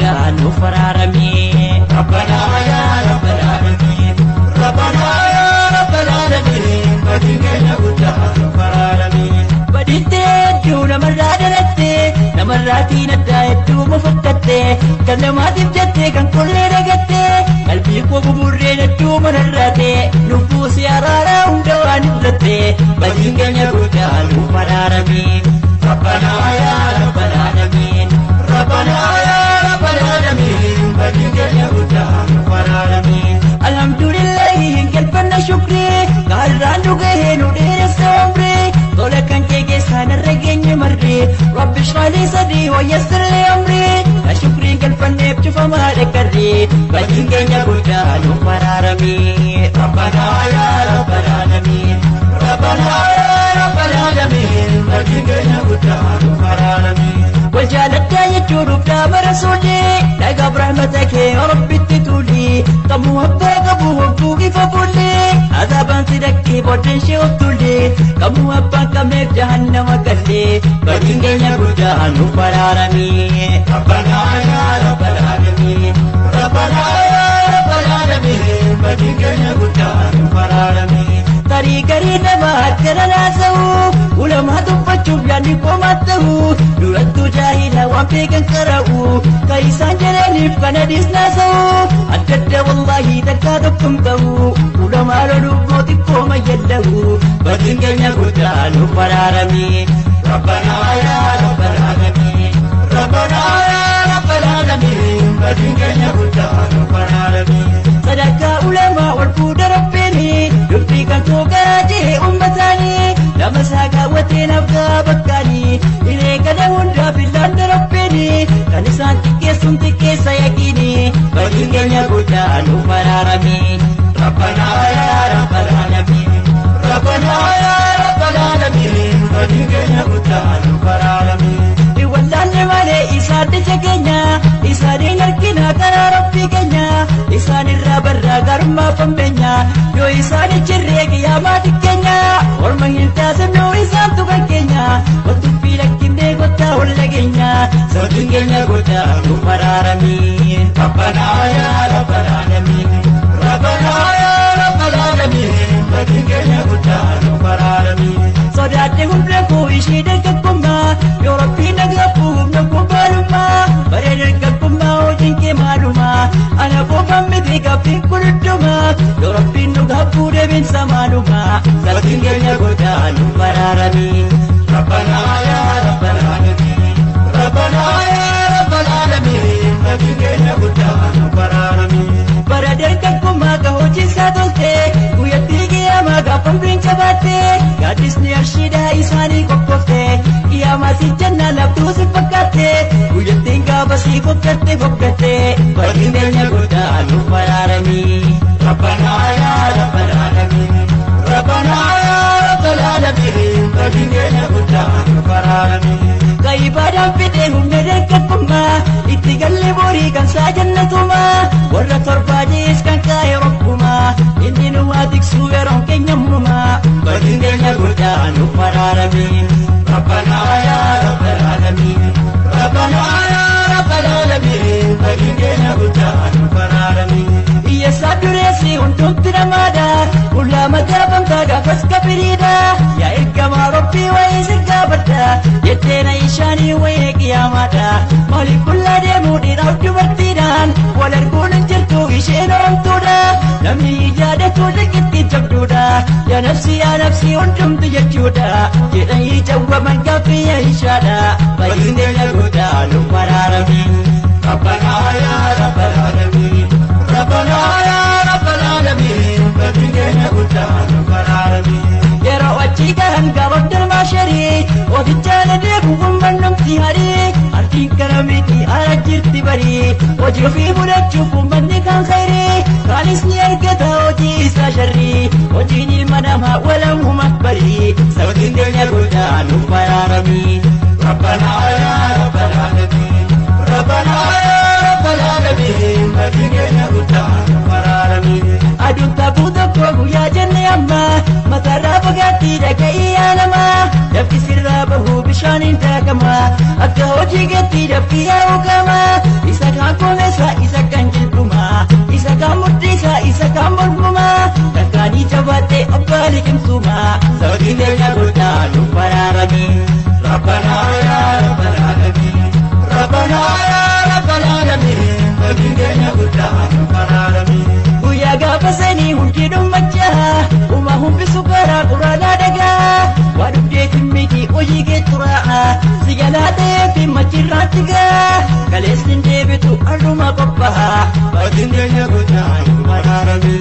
guddaa nuuf araarami. Rabbana yaa rabbal aalamiin, Rabbana yaa rabbal aalamiin, badii keenya guddaa nuuf araarami. Badiittee hedduu namarraa dalattee, namarraatiin addaa hedduu mufakkattee, kan namaatiif jettee kan qollee dagattee, qalbii koo buburreen hedduu manarraatee, lubbuu si araaraa hunda waan irrattee, badiin keenya guddaa nuuf araarami. Rabbana yaa rabbal aalamiin, Rabbana yaa rabbal aalamiin, badii keenya guddaa nuuf araarami. Alhamdulillahi hin galfanna shukrii, gaarraan nu gahee nu dheeressa umrii, tola kan kee keessaa narra geenye marri, rabbi shrah li sadri wa yassir li amri, ka shukriin galfanneef cufamaa dhaggarri, badiin keenya guddaa nuuf araarami. Rabbana yaa rabbal aalamiin, Rabbana yaa rabbal aalamiin, badii keenya guddaa nuuf araarami. Wal jaaladhaa jechuun dhaaba rasuulli, dhagaaf rahmata kee rabbitti tuuli, qabu abbaa qabu hogguu ifa fuulli, azaabaan si dhaqqee booddeen ishee of tuulli, qabu abbaan qabneef jahannama galle, badiin keenya guddaa nuuf araarami. Rabbana yaa rabbal aalamiin, Rabbana yaa rabbal aalamiin, badii keenya guddaa nuuf araarami. Tarii garii nama akkana naasa'u, ulamaa tuffachuuf yaadni komaa ta'u, durattuu jaahila waan beekan qara'u, kan isaan jedhaniif kana dhiisnaasa'u, adda adda wallaahi takkaa tokko hin ta'u, ulamaa loluuf mootii kooma yella'u, badiin keenya guddaa nuuf araarami. Rabbana yaa rabbal aalamiin, Rabbana yaa rabbal aalamiin, badii keenya guddaa nuuf araarami. Sadarkaa ulamaa ol fuudha rabbiini, dubbii kan koo garaa jee ummataanii, nama isaa kaawwatee naaf gahaa bakkaanii, hiree kana hundaaf illaan rabbiini, kan isaan xiqqeessuun xiqqeessa yaqiini, badiin keenya guddaa nuuf araarami. Rabbana yaa rabbal aalamiin, Rabbana yaa rabbal aalamiin, badii keenya guddaa nuuf araarami. Wallaalle malee isaan ija keenya, isaaniin argina karaa rabbii keenya, isaan irraa barraa garummaa fambeenya, yoo isaan ijjirree qiyaamaa xiqqeenya, orma hin taasifnu isaan tuqan keenya, wattuffii lakkinnee kottaa ol dhageenya, sabbiin keenya guddaa nuuf araarami. Rabbana yaa rabbal aalamiin, Rabbana yaa rabbal aalamiin, badii keenya guddaa nuuf araarami. Sodaadhe humna koo ishee dargaggummaa, yoo rabbiin dhagaafuu humna koo maalummaa, baree dargaggummaa hojiin kee maalumaa, ana qofaan miti gaaffiin kun hundumaa, yoo rabbiin nu gaaffuu deebiinsa maalumaa, sabbiin keenya guddaa nuuf araarami. Rabbana yaa rabbal aalamiin, Rabbana yaa rabbal aalamiin, badii keenya guddaa nuuf araarami. Bara dargaggummaa ka hojii isaa tolte, guyyattii qiyaamaa gaafa umriin jabaatte, gaaddisni arshiidhaa isaanii qoqqoofte, qiyaamaa si jennaan laftuu si fakkaatte, guyyattiin gaafa si fokkatte fokkatte, badiin keenya guddaa nuuf araarami. Rabbana yaa rabbal aalamiin, Rabbana yaa rabbal aalamiin, badii keenya guddaa nuuf araarami. Ka ibaadaan fidee humna dargaggummaa, itti galle borii kan saa jannatumaa, warra torbaanis kan kaa'e rabbumaa, inni nu waa tiksuu yeroon keenya ammumaa, badiin keenya guddaa nuuf araarami. Rabbana yaa rabbal aalamiin, Rabbana yaa rabbal aalamiin, badii keenya guddaa nuuf araarami. Hiyyeessaa dureessi hundumti namaadha, qullaa magaafamtaa gaafas kafiriidha, yaa ergamaa rabbii wayii si gaafadha, jetteena ishaanii wayii qiyaamaadha, maaliif qullaa deemuu dhiiraaf dubartiidhaan, wal arguun hin jirtu isheen oomtuudha, namni ijaadatu liqitti jabduudha, yaa nafsi yaa nafsi hundumti jechuudha, jedhanii jawwaman gaaffii ishaadha, badiin keenya guddaa nuuf araarami. Rabbana yaa rabbal aalamiin, Rabbana yaa rabbal aalamiin, badii keenya guddaa nuuf araarami. Yeroo achi gahan gaafa darmaa sharii, ofichaan deemu uummanni harii, ardiin kana miti ala jirti barii, hojii ofii fudhachuuf uummanni kan khayrii, kaanis ni argata hojii isaa sharrii, hojiin ilma namaa walamuma barii, sabbiin keenya guddaa nuuf araarami. Rabbana yaa rabbal aalamiin, Rabbana yaa rabbal aalamiin, badii keenya guddaa nuuf araarami. Aduun taphuu tokko guyyaa jenne amma, mataarraa fagaatti dhaga'ii yaa namaa, dafki sirraa bahuu bishaaniin daakama, akka hojii keetti dafki yaa'u qaba, isa kaan Dhumachaa uma humbisu karaa quraanaa dhagaa waa dhugdeetiin miti hojii kee xuraa'a si jalaa ta'ee fi machirraatti gaa kaleessin deebitu har'uma qophaa'a. Badin keenya guddaa nu baraarame.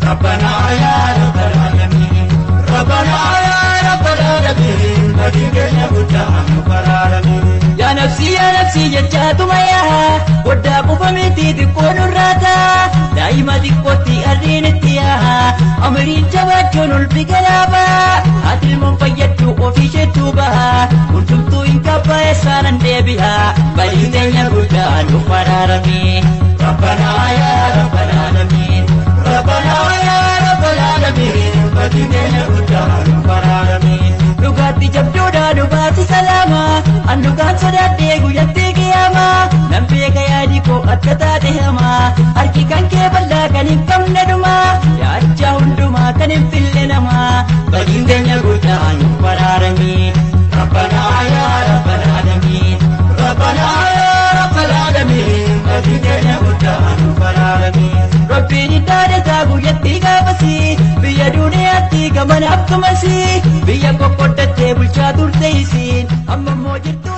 Rabbanaa yaa rabbal aalamiin. Rabbanaa yaa rabbal aalamiin. Badin keenya guddaa nu baraarame. Yaa nafsi yaa nafsi jechaatuma yaa goddaa qufa miti xiqqoo nurraata daa'ima xiqqootti arriin itti yaa amriin jabaachuun ulfi galaaba haati ilmoon fayyaddu ofii isheettuu baha hundumtuu hin kabbaa'e saanan deebi'a badii teenya guddaa nu baraarame. Rabbanaa yaa rabbal aalamiin. Rabbanaa yaa rabbal aalamiin. Badin keenya guddaa nu baraarame. Dhugaatti jabduudha dhugaatti salaama an dhugaan sodaadhee guyyatti qiyyaama nan beeka yaadi koo akka taate hamaa harki kan kee bal'aa kan hin qabne dhuma yaachaa hundumaa kan hin fille namaa badiin keenya guddaa nu baraarame. Rabbanaa yaa rabbal aalamiin. Rabbanaa yaa rabbal aalamiin. Badin keenya guddaa nu baraarame. Rabbiin iddaadetaa guyyatti gaafasii biyya duniyaatti gamana akkamasii biyya qoqqoddattee bulchaa turte isiin amma immoo jirtu.